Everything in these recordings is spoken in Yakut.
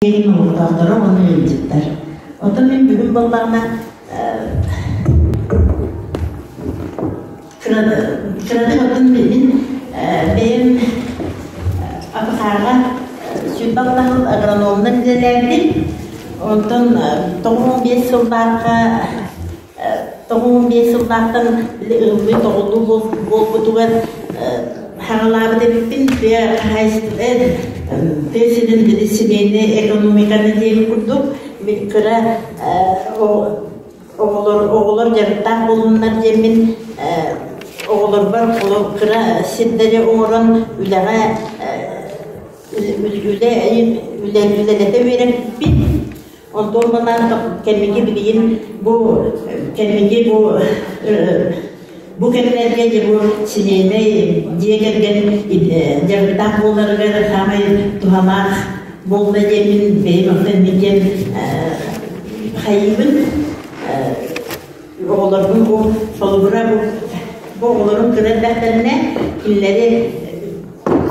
нэһилиэгин олохтоохторо уонна ыалдьыттар. Оттон мин бүгүн буоллаҕына кыратык оттон мин бэйэм АПХ-ҕа 20 сыл агрономунан үлэлээбитим. Онтон 95 сыллаахха 95 сыллаахтан ыллыы тоҕуллуу буолбутугар хаҕалаабыт эбиппин. Тыа хаһаайыстыба тыа сирин били семейный экономиканы диэбит курдук кыра оҕолор оҕолор дьарыктаах буоллуннар диэммин оҕолорбор кыра сирдэри оҥорон үлэҕэ үлэ үлэлэтэ үөрэппит. Онтон манан кэнники билигин бу кэнники бу бу кэмнэргэ дьэ бу семейнэй дьиэ кэргэн дьарыктаах буоларыгар саамай туһалаах буолла диэммин бэйэм оттон диэн хайыыбын. Оҕолорбун бу холобура бу бу оҕолорум кыра эрдэхтэринэ кинилэри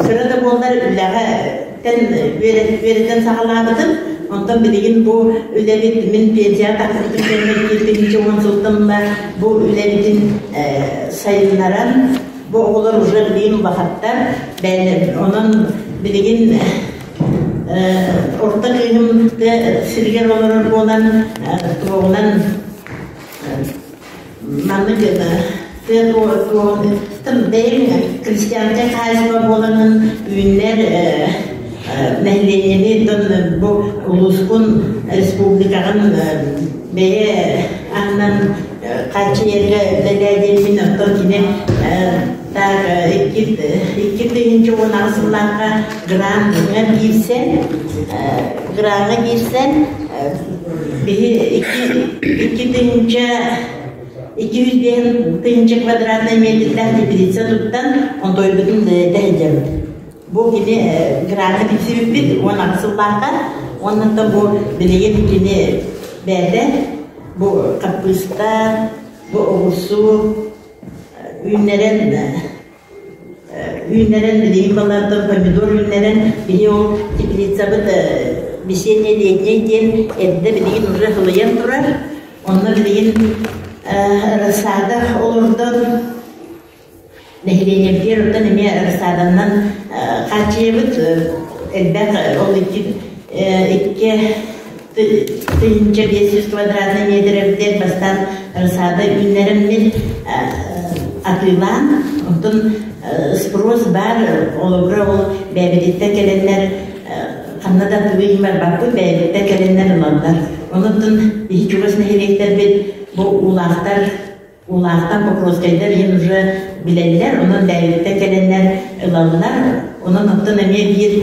кыра да буоллар үлэҕэ тэн үөрэтэн саҕалаабытым. Онтон билигин бу үлэбит мин пенсияҕа тахсыбытым кэннэ 2010 сылтан ыла бу үлэбитин сайыннаран бу оҕолор уже билигин улахаттар. Онон билигин орто кыыһым тыа сиригэр олорор буолан туоҕунан маннык тыа бэйэм крестьянскай хаһаайыстыба буоланын үүннэр нэһилиэнньэни бу улууспун республикаҕын бэйэ аһынан хааччыйарга үлэлээ диэммин оттон кини так 2018 сыллаахха граҥҥа киирсэн граҥҥа киирсэн биһи 2 205 тыһыынча квадратнай метрдээх теплица туттан онтойбутун үлэлэтэ сылдьабыт. Бу кини граҥҥа тиксибиппит 18 сыллаахха уонна бу билигин кини бэйэтэ бу хаппыыста, бу оҕурсу үүннэрэн үүннэрэн билигин балартан помидор үүннэрэн биһи ол теплицабыт весенне-летний диэн эрдэ билигин уже сылыйан турар. Онно билигин рассада олордон нэһилиэнньэбитигэр оттон эмиэ рассаданан хааччыйабыт. Элбэх ол икки икки 1500 квадратный метр бастаан рассада үүннэрэммин атыылаан, онтон спрос баар, олобура ол бэйэбититтэн кэлэннэр ханна да атыылыы барбаппыт, бэйэбититтэн кэлэннэр ылаллар. Онон биһи чугас нэһилиэктэрбит бу уулаахтар Улаахтан Покровскайдар иһин уже билэллэр, онон бэйэбититтэн кэлэннэр ылаллар. Онон оттон эмиэ биир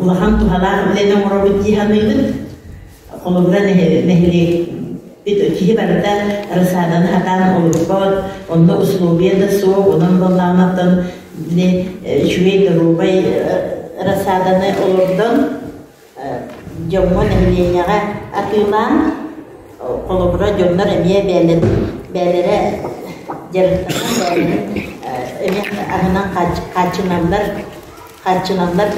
улахан туһалаах үлэни оҥоробут дии саныыбын. Холобура, нэһилиэкпит киһи барыта рассаданы сатаан олорбот, онно условия да суох, онон буоллаҕына били үчүгэй доруобай рассаданы олордон дьоҥҥо, нэһилиэнньэҕэ атыылаан, холобура, дьоннор эмиэ бэйэлэрин бэйэлэрэ дьарыктанан бэйэлэрин эмиэ аһынан хааччыналлар хааччыналлар.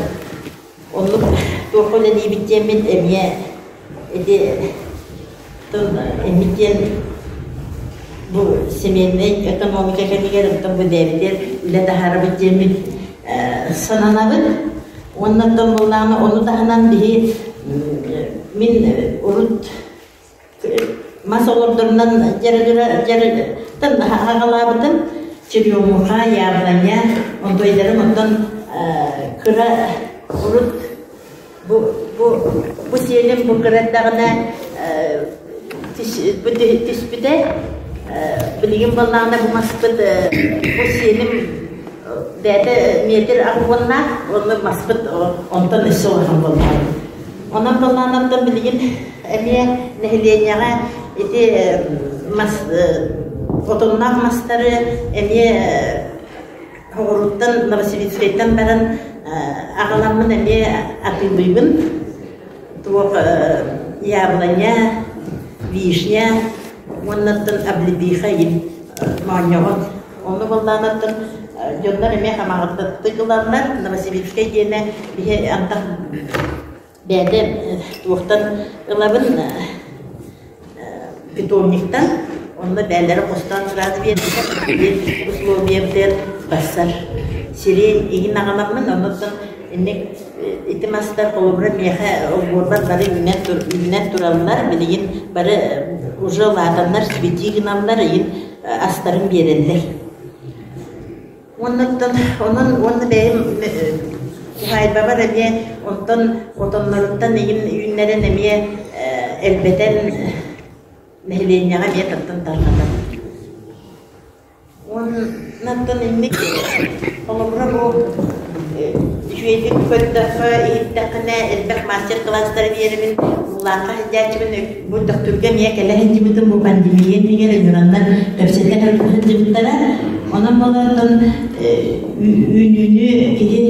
Оннук туохха үлэлиибит диэммит эмиэ ити эмит диэн бу семейнэй экономика кэмигэр оттон бу бэйэбитигэр үлэ таһаарабыт диэммит сананабыт. Уонна оттон буоллаҕына ону таһынан биһи мин урут мас олордорунан дьарыгыран аҕалаабытым. Черемуха, яблоня, онтуойдарым оттон кыра урут бу бу бу сиэним бу кыра эрдэҕинэ бу түспүтэ. Билигин буоллаҕына бу маспыт бу сиэним бэйэтэ метр аҕыс уонна маспыт онтон өссө улахан буоллаҕа. Онон буоллаҕына билигин эмиэ нэһилиэнньэҕэ ити мас отонноох мастары эмиэ Хоҕуруттан Новосибирскайтан баран аҕаламмын эмиэ атыылыыбын. Туох яблоня, вишня уонна облепиха игин моонньоҕон. Ону буоллаанаттан дьоннор эмиэ хамаҕаттык ылаллар. Новосибирскай диэнэ биһи антах. Бэйэтэ туохтан ылабын питомниктан, онно бээлэрэ хостоон сразу биэрбитэ, условиябытыгар барсар. Сири иһин аҕаламмын, оннуттан инник ити мастар холобура миэхэ олбуорбар бары үүнэн тураллар, билигин бары уже улаатаннар цвети гыналлар, иһин астарын биэрэллэр. Уоннаттан онон уонна бэйэм уһаайбабар эмиэ онтон отонноруттан игин үүннэрэн эмиэ элбэтэн нэһилиэнньэҕэ эмиэ тартан тарҕатан. Уоннаттан инник холобура бу үчүгэйдик көрдөххө, иһиттэххинэ элбэх мастер-класстары биэрэбин, Улаахха сылдьааччыбын бу Төхтүргэ эмиэ кэлэ сылдьыбытым бу пандемия иннигэр ыҥыраннар кэпсэтэ сылдьыбыттара. Онон буолан үүнүүнү киһи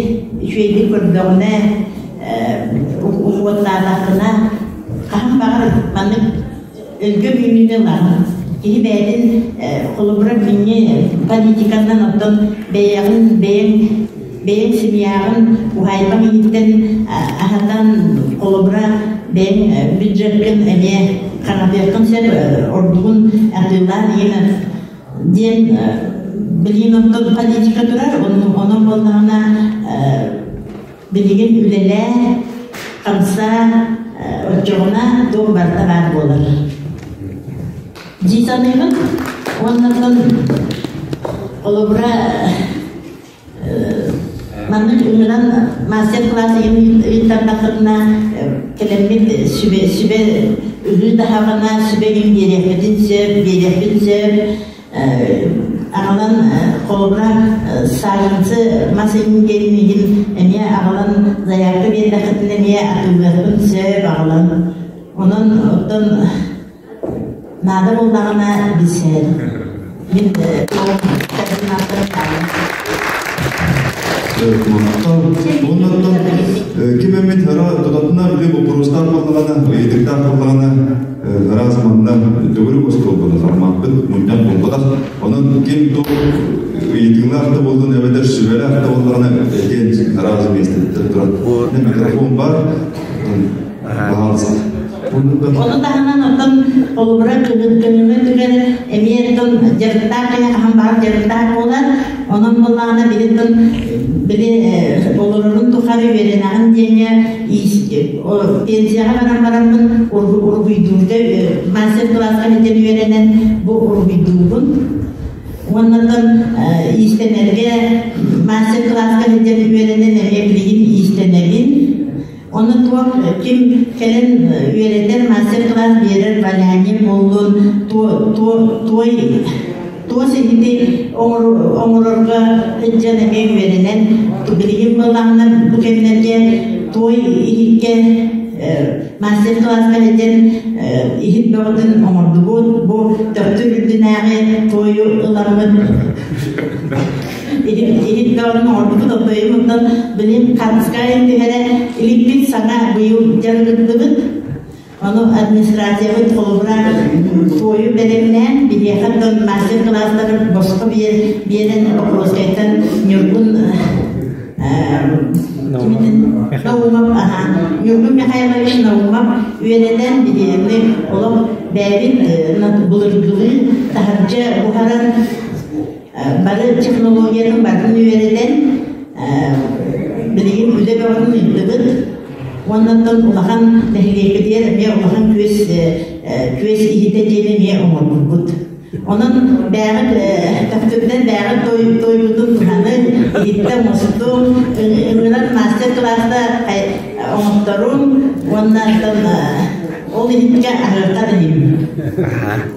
үчүгэйдик көрдөҕүнэ, ухуоттаатаххына, хаһан баҕар маннык өлгөм үүнүүнү ылаҕын. Киһи бэйэтин холобура билиҥҥи политиканан оттон бэйэҕин бэйэҥ бэйэҥ семьяҕын уһаайбаҥ иһиттэн аһатан холобура бэйэҥ бюджеккын эмиэ хаҥатыаххын сөп ордугун атыылаан иһин диэн билигин оттон политика турар онон буоллаҕына билигин үлэлээ хамсаа оччоҕуна туох барыта баар буолар дии саныыбын уонна холобура Маннык ыҥыран мастер-класс ыыттардаххытына кэлэммит сүбэ сүбэ ыһыы таһаҕына сүбэ гин биэриэхпитин сөп, биэриэхпин сөп. Аҕалан холобура саженцы мас иҥгэрин иһин эмиэ аҕалан заявка биэрдэххитинэ эмиэ атыылыахпын сөп аҕалан. Онон оттон наада буоллаҕына билсээр. Мин Оннуттан ким эмит хара тутатына били боппуруостаах буоллаҕына, ыйытыктаах буоллаҕына, араас манна төгүрүк остуолбаны хармааппыт мунньах буолбатах. Онон ким туох ыйытыылаах да буоллун эбэтэр сүбэлээх да буоллаҕына этиэн араас миэстэтиттэн турар. Микрофон баар. Пожалуйста. Ону таһынан оттон холобура кыһыҥҥы түгэн эмиэ оттон дьарыктаах киһи хаһан баҕар дьарыктаах буолар. Онон буоллаҕына били оттон били олорорун тухары үөрэнэҕин диэҥҥэ пенсияҕа баран бараммын уруһуйдуурга мастер-класска сылдьан үөрэнэн бу уруһуйдуубун. Уонна оттон иистэнэргэ мастер-класска сылдьан үөрэнэн эмиэ билигин иистэнэбин. Ону туох ким кэлэн үөрэтэр мастер-класс биэрэр валяние буоллун, туой туос иһити оҥорорго сылдьан эмиэ үөрэнэн билигин буоллаҕына бу кэмнэргэ туой иһиккэ мастер-класска сылдьан иһит бөҕөтүн оҥордубут. Бу Төхтүр үрдүнээҕи туойу ыламмыт Иһит бөҕөнү оҥорбутун отойум онтон билим ханскайын түһэрэ иликпит саҥа быйыл дьарыгырдыбыт. Ону администрациябыт холобура туойу бэлэмнээн биһиэхэ оттон мастер-класстары босхо биэрэн Покровскайтан Ньургун Наумов, аха, Ньургун Михайлович Наумов үөрэтэн биһиэни олох бэйэбит былыргылыы таһырдьа буһаран бары технологиятын барытын үөрэтэн билигин үлэ бөҕөтүн ыыттыбыт. Уоннаттан улахан нэһилиэкпитигэр эмиэ улахан күөс күөс иһитэ диэн эмиэ оҥорбуппут. Онон бээҕит төхтүрдэн бээҕит тойбутун туһанын, иһиттэ оҥостуҥ, ыҥыран мастер-класста оҥотторуҥ уонна ол иһиккэ аһыахха иһин.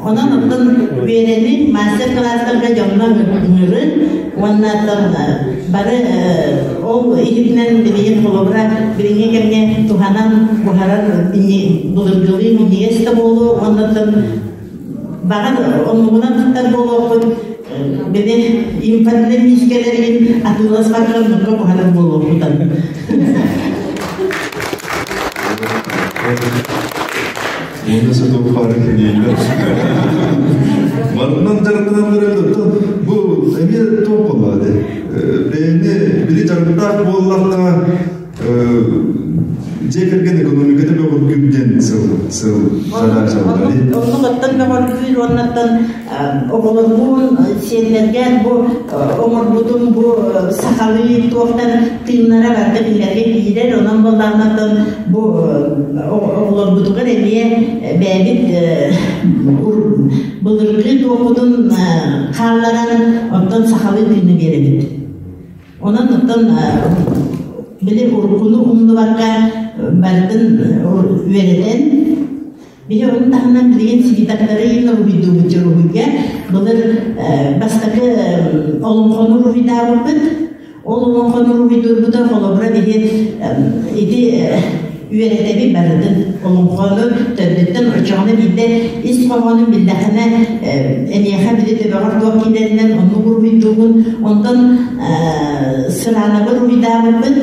Онон оттон үөрэниҥ, мастер-класстарга дьоҥҥо ыҥырын уонна оттон бары ол иһитинэн билигин холобура билиҥҥи кэмҥэ туһанан буһарар былыргылыы минньигэс да буолуо уонна оттон баҕар оннугунан туттар буолуохпут били импортнай миискэлэрин атыыласпакка оннукка буһарар буолуохпут. Уонна сотоохаары кэлиилэр. Маннан дьарыктанан баран бу эмиэ туох буоллаҕа дии. Бэйэни били дьарыктаах буоллахха Дьиэ кэргэн экономиката бөҕөргүүр диэн сыл сыл задача буолар. Оннук оттон бөҕөргүүр уоннаттан оҕолорбун сиэннэргэ бу оҥорбутум бу сахалыы туохтан тыыннара барыта кинилэргэ киирэр. Онон буоллаҕына бу оҕолорбутугар эмиэ бэйэбит былыргы туохпутун хаалларан оттон сахалыы тыыны биэрэбит. Онон оттон били уруккуну умнубакка барытын үөрэтэн били ону таһынан билигин свитоктары уруһуйдуубут дьоруһуйга былыр бастакы олоҥхону уруһуйдаабыппыт. Ол олоҥхону уруһуйдуурбута холобура биһи ити үөрэтэбит барытын олоҥхону төрдүттэн оччоҕуна биирдэ ис хоһоонун биллэххинэ эниэхэ били төбөҕөр туох киирэринэн оннук уруһуйдуугун. Онтон сыраанабы уруһуйдаабыппыт.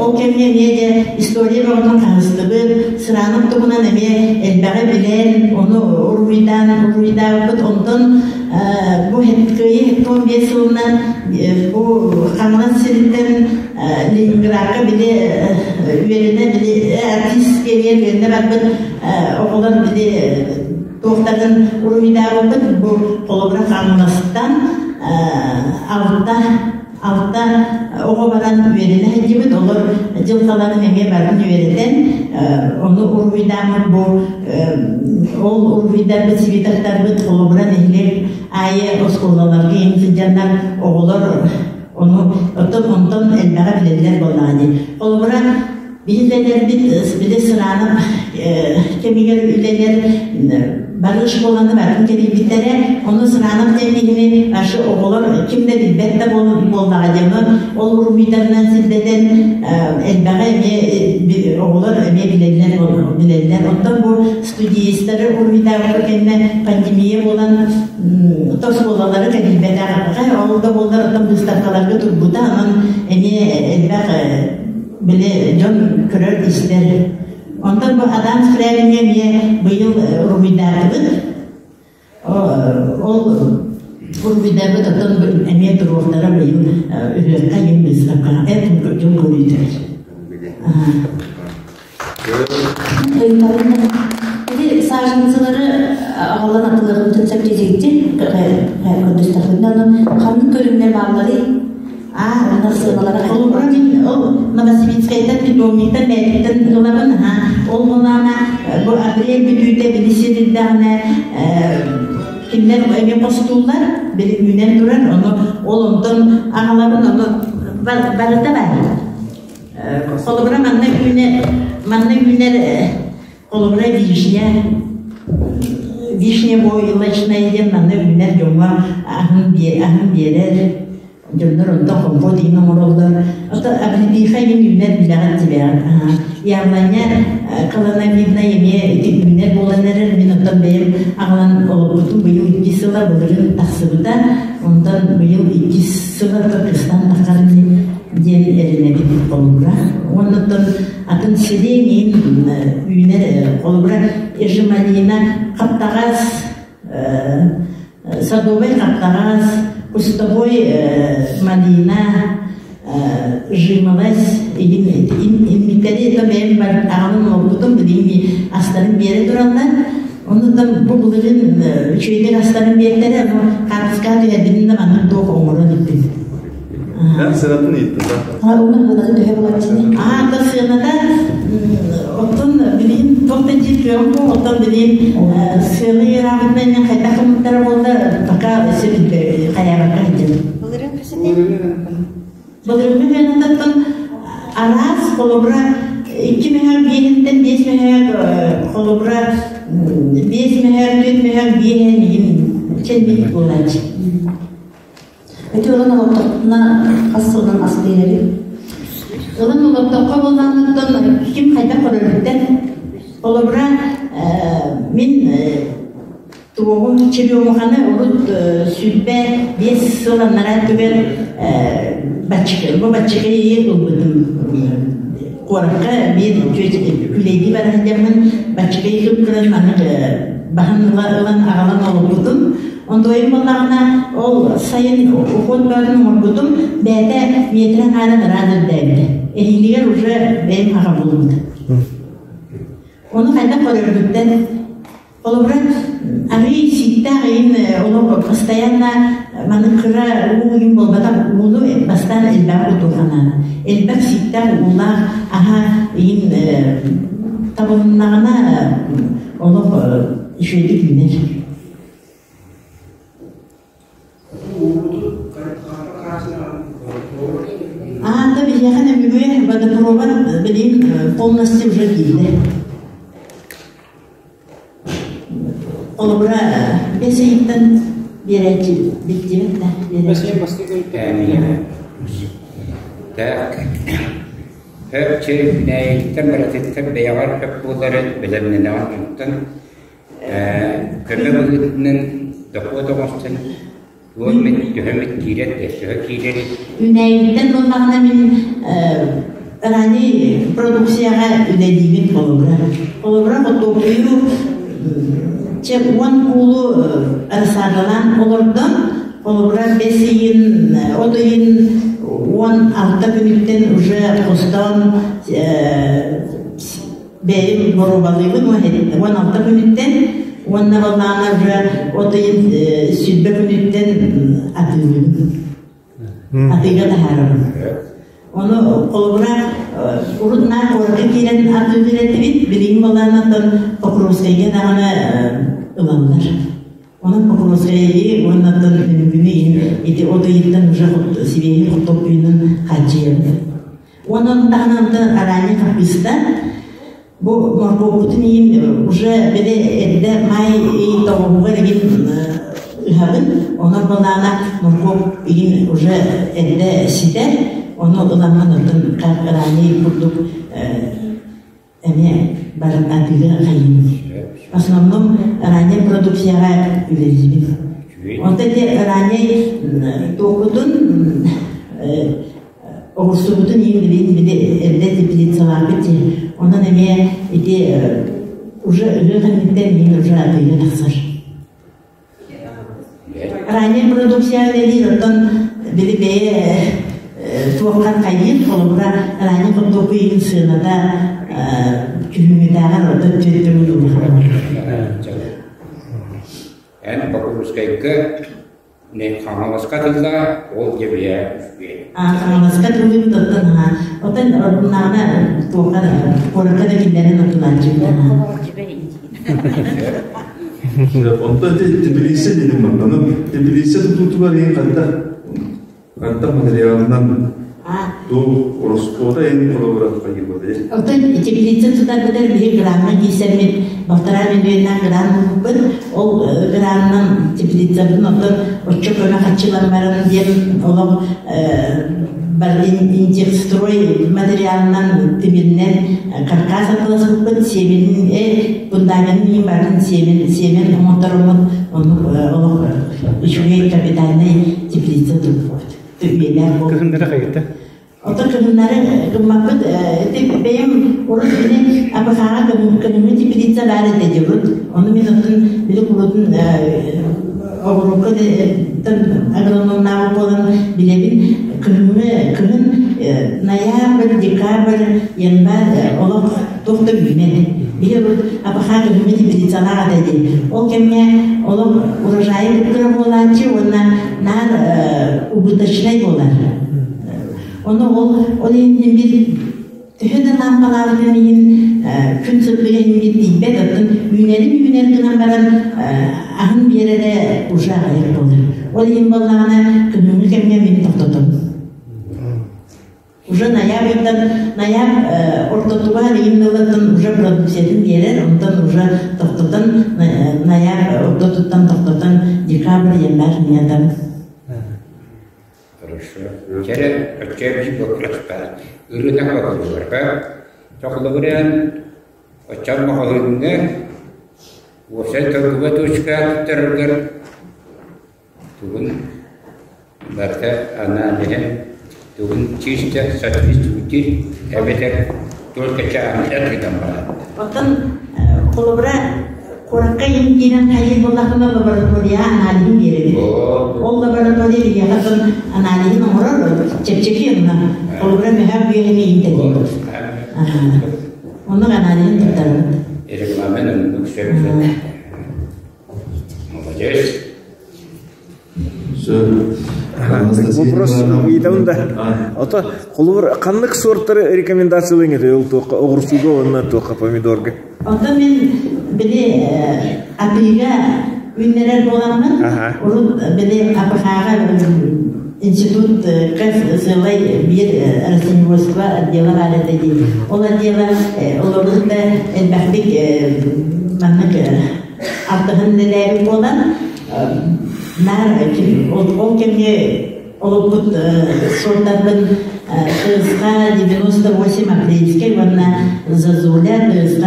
Ол кэмҥэ эмиэ дьэ история бөҕөтүн хаһыстыбыт, сыраанап туһунан эмиэ элбэҕи билэн, ону уруһуйдаан уруһуйдаабыппыт. Онтон бу Кыайыы 75 сылынан бу Хаҥалас сириттэн Ленинградка били үөрэнэ били артист диэн үөрэнэ барбыт оҕолор били туохтарын уруһуйдаабыппыт. Бу холобура Хаҥаластан алта алта оҕо баран үөрэнэ сылдьыбыт, олор дьылҕаларын эмиэ барытын үөрэтэн, ону уруһуйдааммыт бу ол уруһуйдарбыт, свитоктарбыт холобура нэһилиэк аайы оскуолаларга иһин сылдьаннар оҕолор ону оттон онтон элбэҕи билэллэр буоллаҕа дии. Холобура Билэлэрбит били сыраанап кэмигэр үлэлэр бары школаны барытын кэрийбиттэрэ. Ону сыраанап диэн киһини ашы оҕолор ким да билбэт да буоллаҕа диэн ол уруһуйдарынан сирдэтэн элбэҕи эмиэ оҕолор эмиэ билэллэр билэллэр. Оттон бу студиистары уруһуйдаабыт кэннэ пандемия буолан оскуолалары кэрийбэтэҕэ ол да буоллар оттон быыстапкаларга турбута онон эмиэ элбэх били дьон көрөр-истэр. Онтон бу Адам Скрябиҥҥэ эмиэ быйыл уруһуйдаатыбыт. Ол уруһуйдарбыт оттон эмиэ туруохтара быйыл үһүөххэ иһин быыстапкаҕа дьон көрүүтэ. Ити саженцылары аҕалан атыларбытын сөптөзүйдү көрдөстөхпүнэ ону ханнык көрүҥнэр баалларый? Аа, холобура мин ол Новосибирскайтан питомниктан бэйэтиттэн ылабын аха ол булаана бу апрель бүтүүтэ били сирилдэҕинэ кинилэр эмиэ хостууллар били үүнэн турар ону ол онтон аҕалабын ону барыта бар. Холобура манна үүнэр манна үүнэр холобура вишня вишня войлочная диэн манна үүнэр дьоҥҥо аһын аһын биэрэр. Дьоннор онтон компот иһин оҥороллор. Ото облепиха иһин үүнэр билэҕин тибэҕин. Яблоня колоновидная эмиэ ити үүнэр буолан эрэр. Мин оттон бэйэм аҕалан олорбутум быйыл икки сыла былырыын тахсыбыта. Онтон быйыл икки сыла кыстан тахсар диэн эрэнэбин холобура. Оннуттан атын сирин иһин үүнэр холобура ежемалина хаптаҕас садовай хаптаҕас, кустовой малина, жимолость иммитэри это бэйэм аҕалым олбутум билигин астарын биэрэ тураллар. Оннуттан бу былырыын үчүгэйдик астарын биэртэрэ, ону хаартыскаҕа түһэрбитин да маннык туох оҥорон иппин. Эн сыанатын ыйыттын да? Уна сыаната төһө булаччыный? Аа, та сыаната оттон билигин туох да диир кыаҕым суох, оттон билигин сыана ыараабытынан мен хайдах гыммыттара буолла, пока өссө хайаабакка сылдьабын. Былырыын хасыный? Былырыҥҥы сыанатыттан араас холобура икки мөһөөх биэһинтэн биэс мөһөөк холобура биэс мөһөөк, түөрт мөһөөк биэһин иһин чэн бит буолааччы. Ити ылан олохтохпуна хас сылынан ас биэрэбин? Ылан олохтоххо буоллаҕыттан ким хайдах көрөрүттэн холобура мин туоҕу черемуханы урут 25 сыл анараа өттүгэр баччыка бу баччыка ийи ылбытым куоракка биир күлэйдии бара сылдьаммын баччыка ийи кыпкыран маннык баһан ылан аҕалан олорбутум. Онтуойум буоллаҕына, ол сайын уход бөҕөтүн оҥорбутум, бэйэтэ миэтэрэ аҥаарын ыраах үрдээбитэ. Эһиилигэр уже бэйэм аҕа буолбута. Ону хайдах көрөрбүттэн Холобура, арыый сииктээх ыйын олох постоянно маны кыра уу ыйын буолбатах ууну бастаан элбэх утуоханаан. Элбэх сииктээх уулаах аһа ыйын табылыннаҕына олох үчүгэйдик үүнэр. Аата биһиэхэ нөмүгүө водопровод билигин полностью уже киирдэ. Холобура, бэс ыйыттан биэрээччи биллибэт да биэрээччи. Так, хөп чэй үүнээйиттэн барытыттан бэйэҕэр хөп буоларын бэлэмнэнэҕин онтон көмө быһыытынан дохуот оҥостон Уон мин төһөмүт киирэр да төһө киирэрий? Үүнээйиттэн буоллаҕына мин ранний продукцияҕа үлэлиибин холобура. Холобура хортуоппуйу чэ 10 куулу рассадалаан олордон, холобура бэс ыйын, от ыйын 16 күнүттэн уже хостоон бэйэм боруобалыыбын 16 күнүттэн уонна балаана уже от ыйын 20 күнүттэн атыылыыбын. Атыыга таһаарабын. Ону холобура урут наар куоракка киирэн атыылыыр этибит, билигин балаанаттан Покровскайга даҕаны ылаллар. Онон Покровскайы уонна бүгүнү ити от ыйыттан уже сибиэһи хортуоппуйунан хааччыйабыт. Онон таһынан араанньа хаппыыста бу моркуоппутун иһин уже били эрдэ маай ый тоҕуһугар игин ыһабын. Онон балаана моркуоп иһин уже эрдэ ситэр. Ону ыламмын оттон ранний курдук эмиэ баран атыыга хайыыбын. В основном ранний продукцияҕа үлэлиибин. Онтон ити ранний туохпутун оҕурсубутун иһин билин били эрдэ теплицалаабыт дии. Онон эмиэ ити уже ыһыах инниттэн иһин уже атыыга тахсар. Ранее продукция үлэлиир, оттон били бэйэ туоххан хайыыр, холобура ранее хортуоппуй иһин сыаната күһүҥҥүтээҕэр оттон түөрт төгүл улахан. Эн Покровскайга Хаҥаласка тылла ол дьэбийэ Хаҥаласка тыллыбыт оттон аха. Оттон оруннаҕына туохха да куоракка да киллэрэн отунааччыбыт Онтон Тбилиси дедим мантан. Тбилиси тутуутугар ең ханта ханта материалынан туу ороскуота ең холобура хайырбады. Оттон теплица тутарбытар биһи грамма киисэммит полтора миллионнан грамм ылбыппыт. Ол граммынан теплицабын оттон оччо көмө хаччылан баран диэн олох интехстрой материалынан тимиринэн каркас атыласпыппыт сиэмин фундаменын иһин барын сиэмин сиэмин оҥотторуммут оннук олох үчүгэй капитальнай теплица туппут үйэлээх буолбут. Кыһыннары хайыта? Оттон кыһыннары гыммаппыт ити бэйэм урут били АПХ-ҕа кыһыҥҥы теплица баар этэ дии урут. Ону мин оттон били курутун оҕуруокка агрономнаабыт буолан билэбин кыһыҥҥы кыһын ноябрь, декабрь, январь олох туох да үүммэт. Биһи урут АПХ кыһыҥҥы теплицалаах этэ дии. Ол кэмҥэ олох урожайы кыра буолааччы уонна наар убыточнай буолар. Ону ол ол иһин биир төһө да лаампалаабытын иһин күн сырдыга иһин биир тиийбэт, оттон үүнэрин үүнэр гынан баран аһын биэрэрэ уже аҕыйах буолар. Ол иһин буоллаҕына кыһыҥҥы кэмҥэ мин тохтотобун. Уже ноябрьтан ноябрь ортотугар иһин ылаттан уже продукциятын биэрэр, онтон уже тохтотон ноябрь ортотуттан тохтотон декабрь, январь ньатан. Хорошо. Кэрэ оччо боппуруостаах ырыынак боппуруостарга чохлобураан оччоон маҕаһыыҥҥа уопсай торговай точка туттараргар тугун барыта анаан иһэн тугун чисто соответствует эбэтэр только чаанча тыытан баран. Оттон холобура. Куоракка киирэн хайыы буоллахпына лаборатория аналиһын биэрэбит. Ол лаборатория биһиэхэ дьон аналиһын оҥорор, чэпчэки онно. Холобура мөһөөк үөһэни иинтэниибит. Оннук аналиһын туттарабыт. Регламент оннук сөп. Молодец. Вопрос ыйытабын да. Ото холобур ханнык сортары рекомендациялыаҥ этэй ол туохха оҕурсууга уонна туохха помидорга? Онтон мин били атыыга үүннэрэр буоламмын, урут били АПХ-ҕа институт сыалай биир растениеводство отдела баар этэ дии. Ол отдела олорбут да элбэхтик маннык алтыһан үлэлээбит буолан, наар ол кэмҥэ олорбут суортарбын ТСХ 98 апрельскай уонна Зазуля ТСХ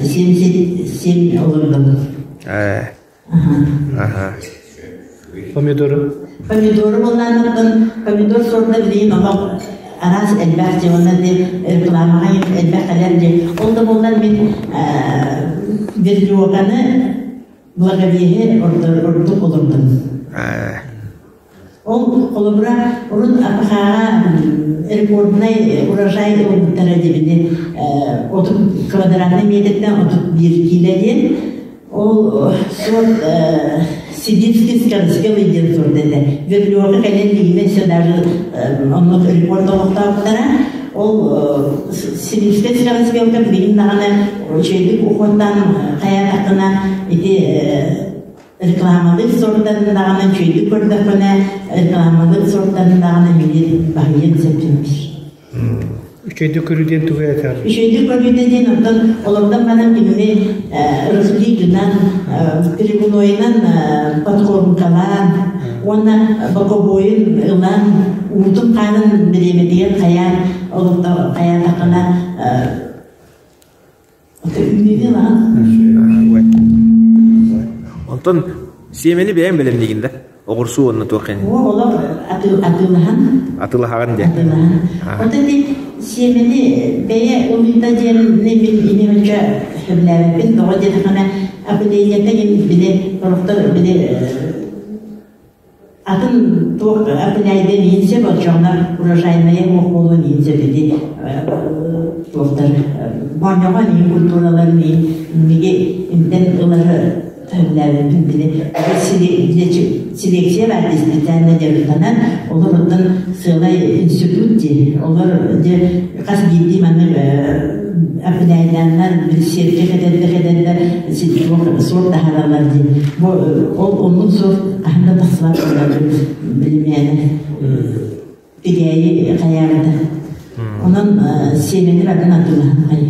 77 олордум. Аха. Помидору? Помидору буоллааннартан помидор сорда билигин олох араас элбэх дьэ уонна рекламаҕа элбэх кэлэр дьэ. Ол да буоллар мин верлиоканы благовеһы ордук олордум. Ол холобура урут АПХ-ҕа рекорднай урожай ылбыттара диэбини 30 квадратный метртэн 31 киилэ диэн. Ол суот Сибирский скороспелый диэн суорт этэ. Верблюдка кэлэн билигин өссө даже оннук рекорд олохтообуттара. Ол Сибирскэй скороспелка билигин даҕаны үчүгэйдик ухуоттаан хайаатаххына ити рекламалыыр сордарын даҕаны үчүгэйдик көрдөххүнэ рекламалыыр сордарын даҕаны мини баһыйан сөптүммүт. Үчүгэйдик көрүү диэн тугу этэр? Үчүгэйдик көрүүтэ диэн оттон олордон баран кинини рыхлыы гынан, перегнойунан подкормкалаан уонна боковойун ылан уутун хаанын бириэмэтигэр хайаан олохто хайаатаххына Онтон сиэмэни бэйэҥ бэлэмниигин да? Оҕурсуу уонна туох эн? Олох атыылаһан. Атыылаһаҕын дии. Атыылаһан. Оттон ити сиэмэни бэйэ ылыыта диэн мин ини онча сөбүлээбэппин. Тоҕо диэтэххинэ определениета били сорохтор били Атын туох аппыняйдыан иһин сөп, оччоҕуна урожайнайа суох буолуон иһин сөп ити туохтар моонньоҕон иһин культураларын иһин инниги интэн ылары сөбүлээбэппин били селекция баар специально дьарыктанан олор оттон сыалай институт дии олор дьэ хас биирдии маннык аппыняйдааннар сиэргэ кэтэрдэ кэтэрдэ суор таһаараллар дии бу ол оннук суор хаһан да тахсыбат билимиэнэ тигээйи хайаабыта онон сиэмэни барытын атыылаһан хайы.